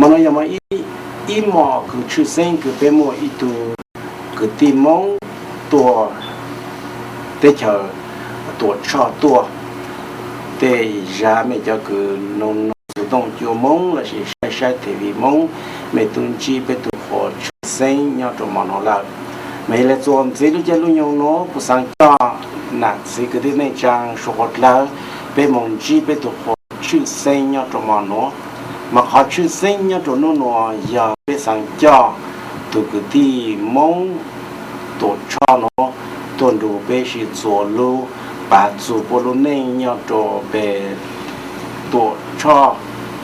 Hmo no yog hmo ib, ib hmos kws tshwj xeeb kws peb muaj ib tug kwv tij Hmoob tuaj teb chaws Tuam Tshoj tuaj. Tej zag mej cov kws noog noog Xov Tooj Cua Hmoob lossis saib saib T V Hmoob, mej tub ntsib peb tug qhua tshwj xeeb nyob rau hmo no lawm. Mas yog le txuas ntxiv lub caij lub nyoog nuav kuv xaav coj nam txiv kwv tij neej tsaa suav qhuav dlawg, peb moog ntsib peb tug qhua tshwj xeeb nyob rau hmo nuav. Mas qhov tshwj xeeb nyob rau nub nuav yog peb xaav coj tug kwv tij Hmoob Tuam Tshoj nuav tuaj nrug peb sib txuas lub pav txug puab lub neej nyob rau peg Tuam Tshoj,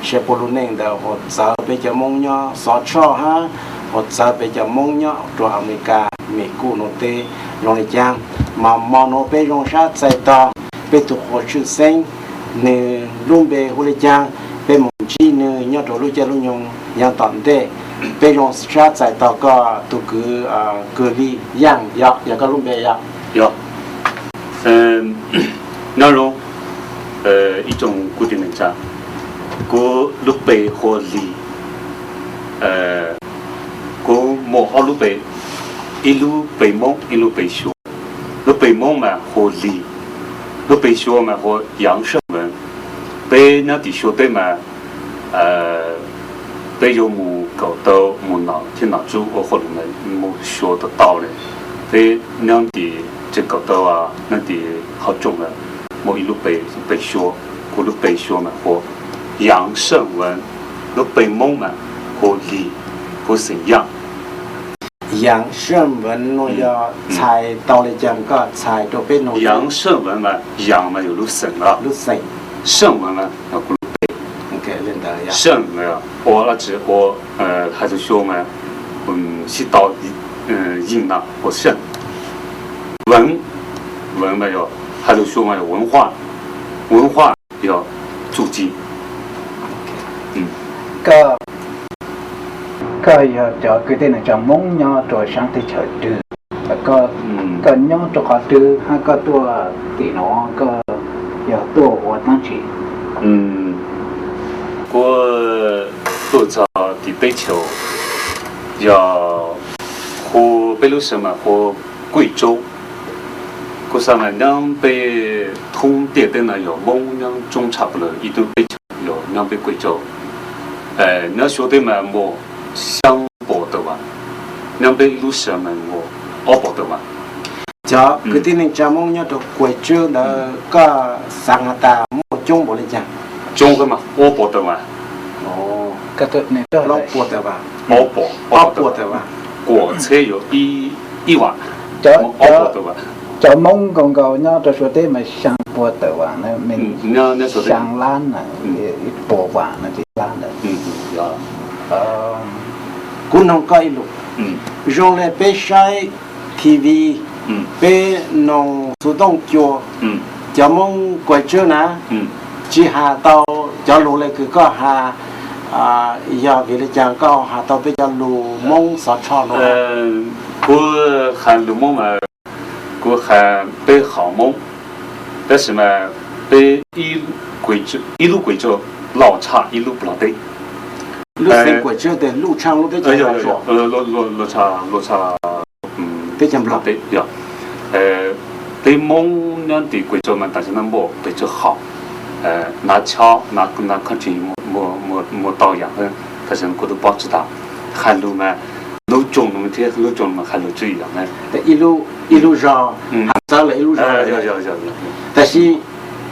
saib puab lub neej ntawd ua txawv peb cov Hmoob nyob Xov Tshoj hab ua txawv peb cov Hmoob nyob rau Amelikas, Mekub nuav teb zoo le caag. Mas hmo nuav peb zoo sab txais tog peb tug qhua tshwj xeeb, nwg lub npe hu le caag, peb moog ntsib nwg nyob rau lub caij lub nyoog yav tom ntej. Peb zoo sab txais tog koj tug kwv, Kws Li Yaaj, yog, yog koj lub npe yog? Yog. Nyob zoo ib tsoom kwv tij neej tsaa, kuv lub npe hu Lis. Kuv muaj ob lub npe, ib lub npe Moob ib lub npe Suav. Lub npe Moob mas hu Lis, lub npe Suav mas hu Yaav Seej Vees. Peb nyob tim Suav teb mas peb yuav mus kaum tau mus nom thiab nom tswb ua hauj lwm mus Suav tau tau le. Peb nyob tim tsev kaum tau nyob tim hauv tsoom lawm, muaj ib lub npe, lub npe Suav, kuv lub npe Suav mas hu Yaav Seej Vees, lub npe Moob mas hu Lis, kuv xeem Yaaj. Yaav Seej Vees no yog txhais tau le caag koj txhais rau peb noog? Yaav Seej Vees mas Yaav mas yog lub xeem, lub xeem, Seej Vees mas yog kuv lub npe. Seej ua dlaab tsi ua, hais lug Suav mas sib tau yeej na ua Seej. Vees, Vees mas yog hais lug Suav mas yog 文化, 文化 yog txuj ci. Koj yog cov kwv tij neej tsaa Moob nyob rau saab teb chaws twg? Koj nyob rau qhov twg hab koj tuaj tim no koj yog tuaj ua dlaab tsi? Kuv tuaj txog tim teb chaws, yog hu peb lub sij mas hu Kuj Tsau. Kuv xaav mas nyob peb thoob ntiaj teb no yog Moob nyob tsoob tshaj plaws ib tug teb chaws yog nyob peb Kuj Tsau. Nyob Suav teb mas muaj xyaa pua tawm vas, nyob peb ib lub sij mas muaj ob pua tawm vas. Cov kwv tij neej tsaa Moob nyob rau Kuj Tsau ntawd koj xaav has tas muaj coob npaum li cas? Coob kawg mas ob pua tawm vas. Plaub pua tawm vas. Ob pua, ob pua tawm vas. Kuam txheb yuav ib vas, ob pua tawm vas. Cov Moob nkaus nkaus nyob rau Suav teb mas xyaa pua tawm vas, xyaa lab na, ib pua vas no ces lab ntawd. Kuv noog koj ib lus, zoo le peb saib T V, peb noog Xov Tooj Cua, cov Moob Kuj Tsau na, tsis has tau cov lug le kws koj has, yog vim le caag koj has tau peb cov lug Moob Xov Tshoj no? Kuv has lug Moob mas kuv has peb qhov Moob, tab sis mas peb ib lub Kuj Tsau loj tshaj ib lub Nplog teb. Lub xeev Kuj Tsau tes loj tshaj lub teb chaws Nplog. Teb chaws Nplog teb yog. Peb Moob nyob tim Kuj Tsau mas tam sim no muaj pes tsawg qhov, nav chob nav country muaj tau yaam, tam sim no kuv twb paub tsis tag. Has lug mas lub tsoom no thiab lub tsoom no has lug tsis yaam na. Ib lub zog has txawv lawm ib lub zog. Tab sis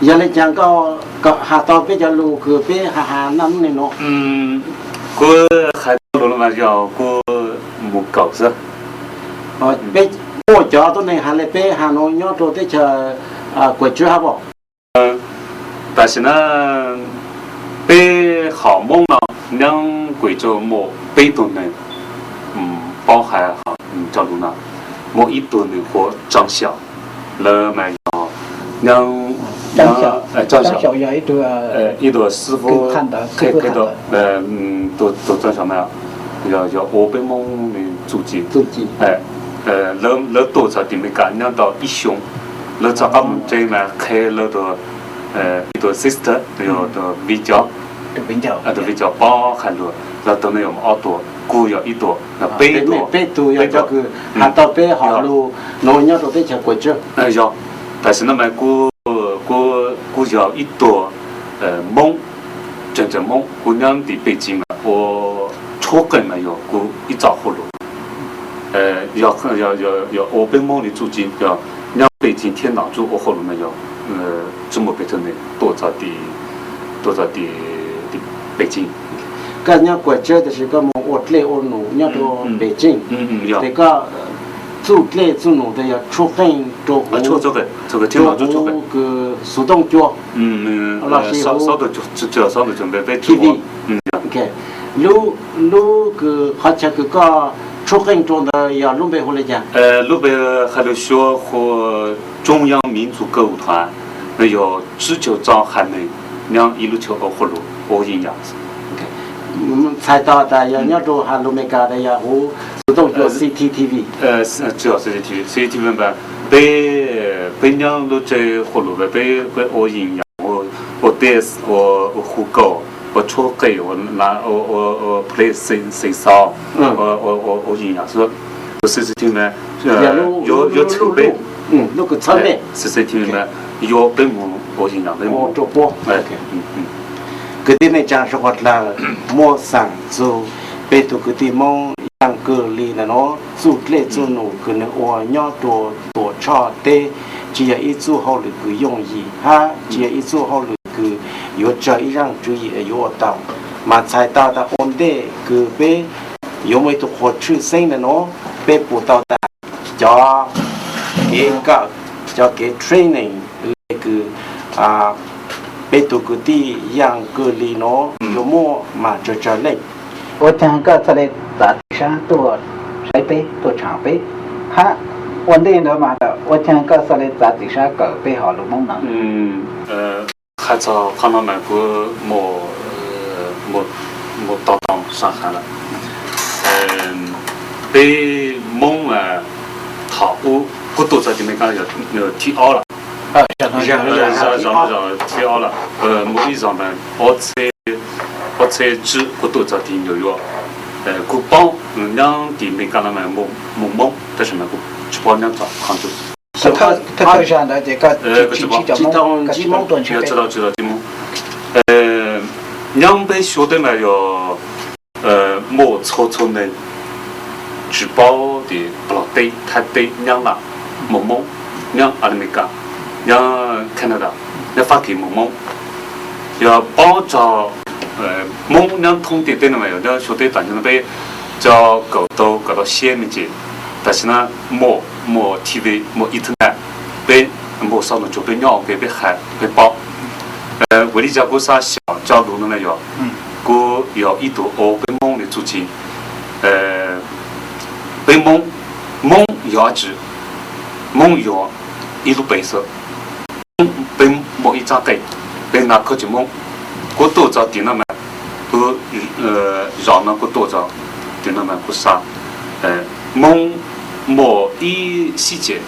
yog le caag koj has tau peb cov lug kws peb has has naj nub neeg nuav? Kuv has tau lug no mas yog kuv mus kaum xwb. Peb muaj cov tuab neeg has le peb has nuav nyob rau teb chaws Kuj Tsau hab puas? Tam sim no peb qhov Moob no nyob Kuj Tsau muaj peb tug neeg paub hais cov lug no. Muaj ib tug neeg hu Tsooj Xyaum, lawv mas yog nyob, Tsooj Xyaum, ib tug xib fwb, tug Tsooj Xyaum mas yog ua peb Moob txuj ci. Lawv tuaj txog tim Amelikas nyob tau ib xyoo, lawv txog qab mus tsev mas qhia lawv ib tug sister, yog tus viv cov Tus peb caug pab hais lus los tau no yog ob tuas, kuv yog ib tuas, peb tuas, peb tuas yog cov kws has tau peb hom lus no nyob rau teb chaws Kuas Tsab. Yog, tam sim no mas kuv yog ib tuas Moob, tseem tseem Moob, kuv nyob tim Pej Tsib mas ua tshuab qeej mas yog kuv ib txoj hauj lus. Yog ua peb Moob li txuj ci yog nyob Pej Tsib thiab Nom Tsuj ua hauj lus mas yog tsi muaj pes tsawg neeg tuaj txog tim, tuaj txog tim Pej Tsib. Koj nyob Kuas Tsab tab sis koj mus ua dlej ua num nyob rau Pej Tsib, ces koj txuj dlej txuj num tes yog tshuab qeej rau huv, rau huv kws xuv tooj cua los sis huv T V. Lub, lub kws qhov chaw kws koj tshuab qeej rau ntawd yog lub npe hu li cas? Lub npe hais lus Suav hu 中央民族歌舞团, no yog tsib caug txoj haiv neeg nyob ib lub chaw ua hauj lus ua yeeb yam. Txhais tau tas yog nyob rau hauv lus Amelikas tas yog huv xuv tooj cua C T T V. C T T V mas peb, peb nyob lub tsev hauj lus peb, peb ua yeeb yam, ua dance, ua hu kaus, ua tshuab qeej, ua play seesaw, ua yeeb yam xwb. Tus C C T V mas yuav, yuav txhim peb, C C T V mas yuav peb mus ua yeeb yam peb mus. Kwv tij neej tsaa sawv dlawg, muaj xaam txug peb tug kwv tij Moob Yaaj Kws Lis ntawm no txuj dlej txuj num kws nws ua nyob rua Tuam Tshoj teb, tsi yog ib txuj hauj lwm kws yooj yim hab tsi yog ib txuj hauj lwm kws yuav tsawg ib zaaj tswv yim yuav ua tau. Mas txhais tau tas ua ntej kws peb yuav muaj ib tug qhua tshwj xeeb ntawm no, peb pum tau tas cov kev kawm, cov kev training le kws peb tug kwv tij Yaaj Kws Lis no yuav muaj mas tsawg tsawg leej. Ua caag koj txhaj le txav txim sab tuaj saib peb, tuaj tshaam peb? Hab ua ntej ntawd mas ua caag koj txhaj le txav txim sab kawm peb hom lus Moob no? Hais txog qhov no mas kuv mus tau tau sab has lawm. Peb Moob mas thaum ub kuv tuaj txog tim Amelikas yog thib ob lawm. Thib ob lawm, mus ib zaug mas ob txhiab tsib kuv tuaj txog tim New York. Kuv paub nyob tim Amelikas no mas muaj Moob tab sis mas kuv tsis paub nyob txog qhov ntawd. Thawj zaug ntawd ces koj tsis, tsis tau ntsib Moob. Nyob peb Suav teb mas yog muaj txhua txhua neeg tsis paub tias Nplog teb, Thaib teb, Nyab Laj muaj Moob, nyob Amelikas, nyob Canada, nyob Fab Kis muaj Moob. Yog paub txog Moob nyob thoob ntiaj teb no mas yog nyob Suav teb tas no peb cov kawm tau, kawm tau siab me ntsis. Tam sim no muaj, muaj T V, muaj internet, peb muaj xov tooj tsuas peb nyob ua ke peb hais peb paub. Vim li cas kuv xav xyaum cov lus no na yog kuv yog ib tug ua peb Moob li txuj ci. Peb Moob, Moob yog dab tsi? Moob yog ib lub npe xwb. Peb muaj ib txoj qeej, peb nab koj tsis Moob. Kuv tuaj txog tim no mas, kuv, zos no kuv tuaj txog tim no mas kuv xav, Moob muaj ib sib ceg,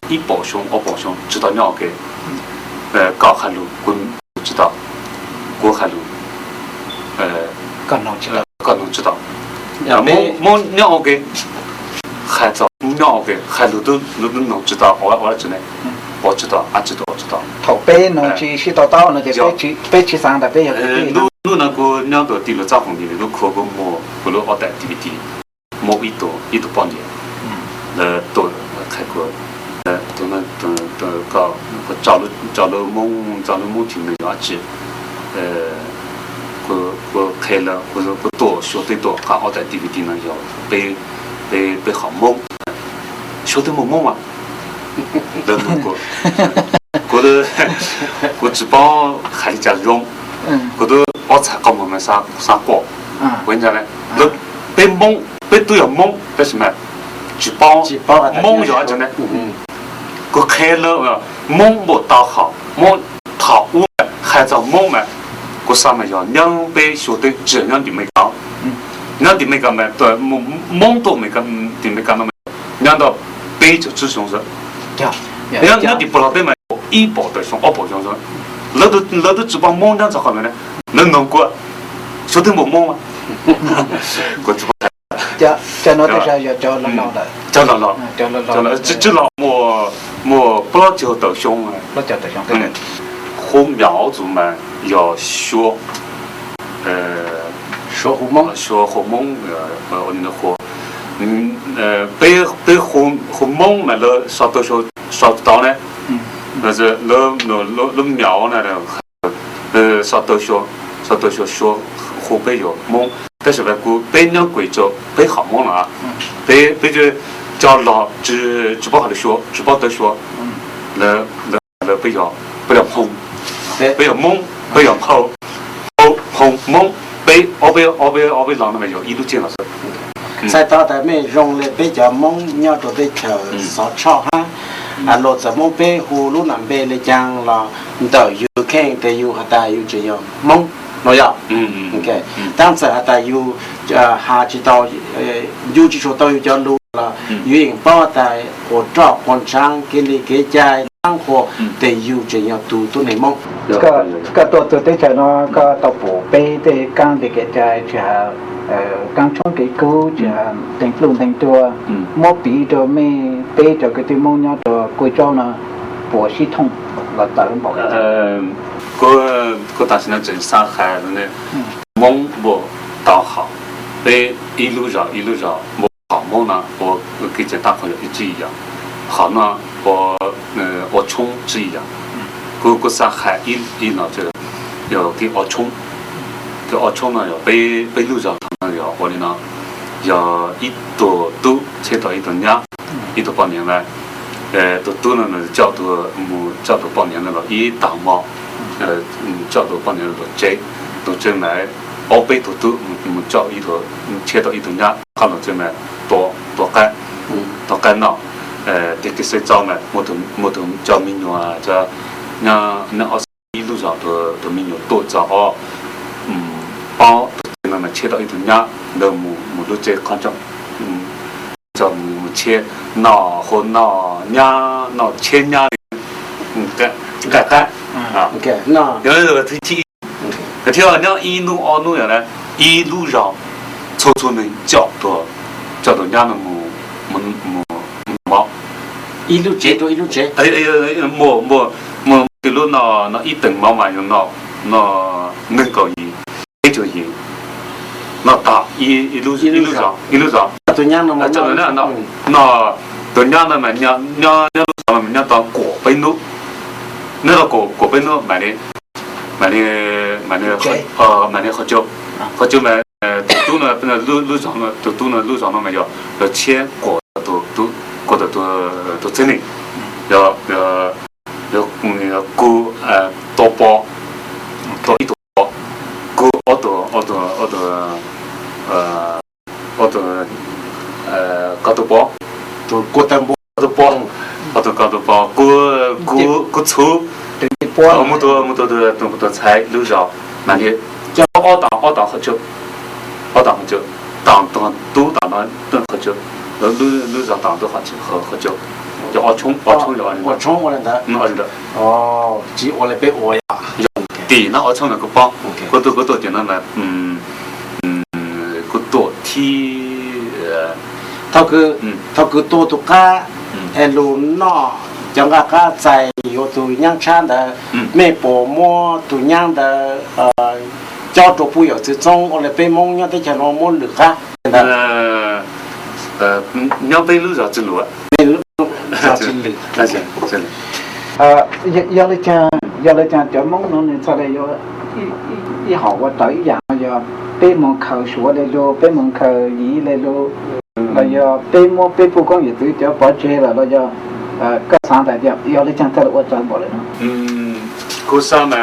ib puas xyoo ob puas xyoo tsis tau nyob ua ke. Koj hais lus kuv tsis tau, kuv hais lus koj tsis tau. Moob nyob ua ke, hais txog nyob ua ke hais lus twb, lus twb noog tsis tau, ua dab tsi ne, ua tsis tau, dab tsi twb ua tsis tau. Thaum peb no tsis sib to taub no ces peb tsis xav tas peb yog kwv tij. Hnub no kuv nyob ntawm tij laug Txaj Hoom Lis lub khua, kuv muag kuv lub ob daim D V D, muaj ib tug, ib tug poj niam lawv tuaj qhia kuv, tus no, koj tso lub Moob, tso lub Moob tsis nws yog dab tsi. Kuv qhia lawv, kuv tuaj Suav teb tuaj, qhov ob daim D V D no yog peb, peb, peb hom Moob. Suav teb muaj Moob mas. Lawv, kuv, kuv tsis paub hais li cas zoo, kuv twb ob txhais qhov muag mas xav quaj. Ua li cas ne, peb Moob, peb twb yog Moob tab sis mas tsis paub Moob yog dab tsi ne. Kuv qhia lawv Moob npaum tau hom, Moob thaum ub mas hais txog Moob mas kuv xav mas yog nyob peb Suav teb tsis yog nyob tim Amelikas. Nyob tim Amelikas mas Moob tuaj Amelikas, tim Amelikas no mas nyob ntawm peb caug tsib xyoo xwb. Nyob tim Nplog teb mas ib puas tawm xyoo ob puas xyoo xwb. Lawv twb tsis paub Moob nyob txog qhov ntawd ne. Nws noog kuv, suav twg muaj Hmoob? Kuv tsis paub hais. Cov no tej zaum yog cov los los lawm. Cov los los, tsis los muaj, muaj plaub caug tawm xyoo. Hu Miav Txus mas yog Suav, Suav hu Hmoob, peb, peb hu Hmoob mas lawv sau tau, sau tau ne, lawv Miav na, sau tau, sau tau Suav, hu peb yog Hmoob, tab sis kuv, peb nyob kuj tso peb hom Hmoob no, peb, peb cov los tsis paub hais lus Suav, tsis paub tawv Suav, lawv, lawv peb yog, peb yog Hmoob, peb yog Hmoob, peb yog Hmoob, Hmoob, Hmoob, peb ob peb, ob peb, ob peb los no mas yog ib lub tsev los xwb. Txhais tau tas mej zoo li peb cov Hmoob nyob rau teb chaws Xov Tshoj hab, luag txawm muab peb hu lub nam npe li caag los ntawm yus kheej tes yus has tas yus tseem yog Hmoob no yog. Tab txawm has tas yus has tsis tau, yus tsis tshua tau yus cov lus los yus yeej paub tas quas roj quas ntshav, kev li kev cai, dlaab qhuas, tes yus tseem yog tug tuab neeg Hmoob. Koj tuaj txug teb chaws no koj tau pum peb tej kaab li kev cai, tsis has kaab tshoob kev kub, tsis has teev pluj teev rua, muab piv rua mej peb cov kwv tij Hmoob nyob rua Kuj Tsaub no puas sib thooj los txawv npaum li? Kuv, kuv tam sim no tseem xav hais, Hmoob npuaj tau hom, peb ib lub zos ib lub zos npuaj hom Hmoob no ua kev cai tab qhuas yog ib tsi yom, hom no ua, ua tshoob tsi yom. Kuv, kuv xav hais ib, ib no yog kev ua tshoob. Kev ua tshoob no yog peb, peb lub zos thaum no yog ua li no, yog ib tug tub tsheb tau ib tug nyab, ib tug poj niam na, tus tub no coj tus, mus coj tus poj niam no los ib tag hmo, coj tus poj niam los tsev, los tsev mas ob peb tug tub mus coj ib tug, tsheb tau ib tug nyab qab los tsev mas tua, tua qaib, tua qaib noj, tig tig xwb txog mas muaj tus coj me nyuam, nyob ob xeem ib lub zos, tus me nyuam tuaj txog ob, paub tus tsev no mas tsheb tau ib tug nyab ntawd mus, mus lub tsev qhov tso, tso mus tsheb, noj hu noj nyab, noj tsheb nyab li, nqaij qab, yog li ntawd thiaj, thiaj nyob ib hnub ob hnub yog na, ib lub zos txhua txhua neeg coj tus, coj tus nyab no mus, mus, mus mov. Ib lub tsev rau ib lub tsev. Muaj, muaj, muaj, muaj ib lub no, no ib teem mov mas yog no, no nees nkaum yim, peb caug yim, no tag ib, ib lub, ib lub zos, ib lub zos. Tus nyab no, no, tus nyab no mas nyob, nyob lub zos no mas nyob tau kaum peb hnub, nyob tau kaum, kaum peb hnub mam li, mam li, mam li, mam li qhov chaw, qhov chaw mas tus tub no, lub zos, tus tub no lub zos no mas yog, yog tsheb kuam tus, kuam tus, tus txiv neej, yog, yog, yog kub tua pov, tua ib tug pov, kub ob tug, ob tug, ob tug, ob tug, kaum tug pov, kaum tug pov, ob tug kaum tug pov, kub, kub, kub txhuv, mus tua, mus tua tus, tus ntxhais lub zos, mam li coj ob tom, ob tom qhov chaw, ob tom qhov chaw, tom tub tom no qhov chaw, lub zos tom ntawd qhov chaw, cov ob tshoob, ob tshoob, yog tim no ob tshoob mas kuv paub, kuv tuaj, kuv tuaj tim no mas kuv tuaj thib, thaum kws tua tus qab es lug noj cov nqaij qab txais yuav tus nyab tshab ntawd, mej puas muab tus nyab ntawd cob rua puj yawm txwv txoob ua le peb Moob nyob teb chaws no muab lwm qab ntawd? Nyob peb lub zos tsi lwm. Yog le caag, yog le caag cov Moob no nws txhaj le yuav ib hom ua raws ib yam no, yog peb moog khaws Suav le lug, peb moog khaws Yiv le lug, los yog peb muab peb puj koob yawm txwv cov pov tseg lawm los yog koj xaav tas yog le caag txhaj le ua raws npaum le no? Kuv xaav mas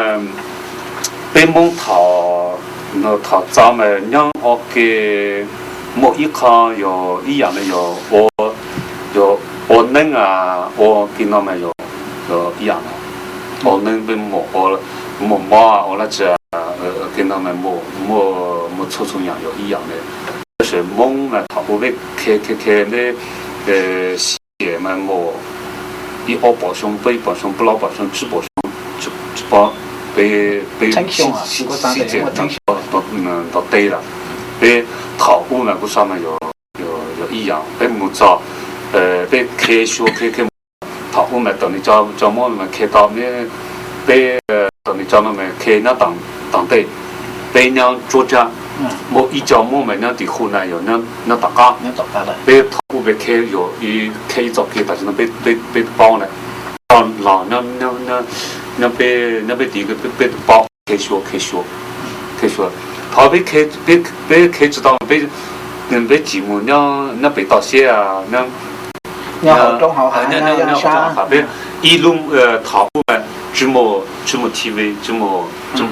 peb Moob thaum, thaum txawv mas nyob ua ke muaj ib qho yog ib yam no yog ua, yog ua neeb, ua ke no mas yog ib yam no. Ua neeb peb muaj, muaj mob ua dlaab tsi, ke no mas muaj, muaj txhua txhua yam yog ib yam li. Tab sis Moob mas thaum ub peb khe khe khe peb xiam mas muaj ib ob puas xyoo, peb ib puas xyoo, plaub puas xyoo, tsib puas xyoo, tsis paub. peb, peb sib txiam nto teb lawm. Peb thaum ub mas kuv xav mas yog ib yam, peb mus txog, peb qhia suav qhia qhia mus, thaum ub mas tam sim no cov Hmoob mas qhia tau, peb tam sim no cov no mas qhia nyob tom ntej, peb nyob tsuab tsab, muaj ib co Hmoob mas nyob tim khu na yog nyob tom qab. Peb thaum ub peb qhia yog qhia ib txoj kev tam sim no peb paub na, tau los nyob peb, nyob peb tid peb paub qhia suav qhia suav qhia suav. Thaum peb, peb qhia tsis tau, peb tsis mus nyob pem toj siab, nyob hauv roob hauv hav, peb ib lub, thaum ub mas tsis muaj, tsis muaj T V, tsis muaj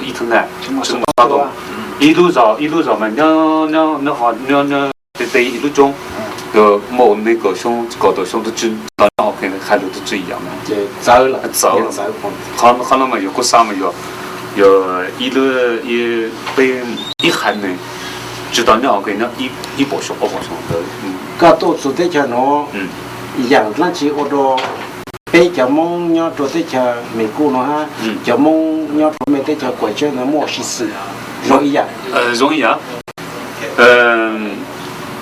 internet, tsis muaj smartphone, ib lub zos ib lub zos mas nyob nyob nyob nyob nyob tej ib lub roob, muaj nees nkaum xyoo kaum tawm xyoo tus tswv los nyob hauv kev hais lus tus tswv ib yam na. Txawv, qhov no mas yog kuv xav mas yog, yog ib lub, peb ib qhov neeg tsis tau nyob hauv kev nyob ib puas xyoo ob puas xyoo ntawd. Koj tuaj txug teb chaws no, yam dlaab tsi ua rau peb cov Moob nyob rau teb chaws Meem Kuj no hab cov Moob nyob rau mej teb chaws Kuam Tseb no muaj sib xws zoo ib yam? Zoo ib yam.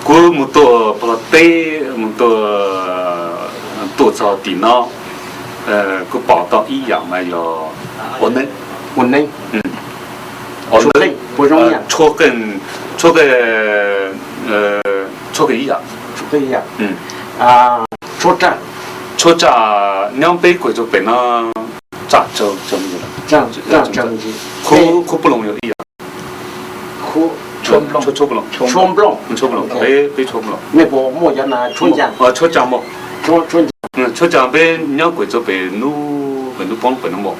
Kuv mus tuaj pog teb, mus tuaj, tuaj txog tim no, kuv pom tau ib yam mas yog ua neeb, ua neeb, tshuaj qeej, tshuaj qeej, tshuaj qeej ib yam. Tshuaj tsaj nyob peb kuj tau pem no, tsaj tsawg, qhub pub loo yog ib yam. Tshuaj pub loo, peb tshuaj pub loo, tshuaj tsaj muaj, tshuaj tsaj peb nyob kuj tau pem nub, pem nub poob pem nub muaj.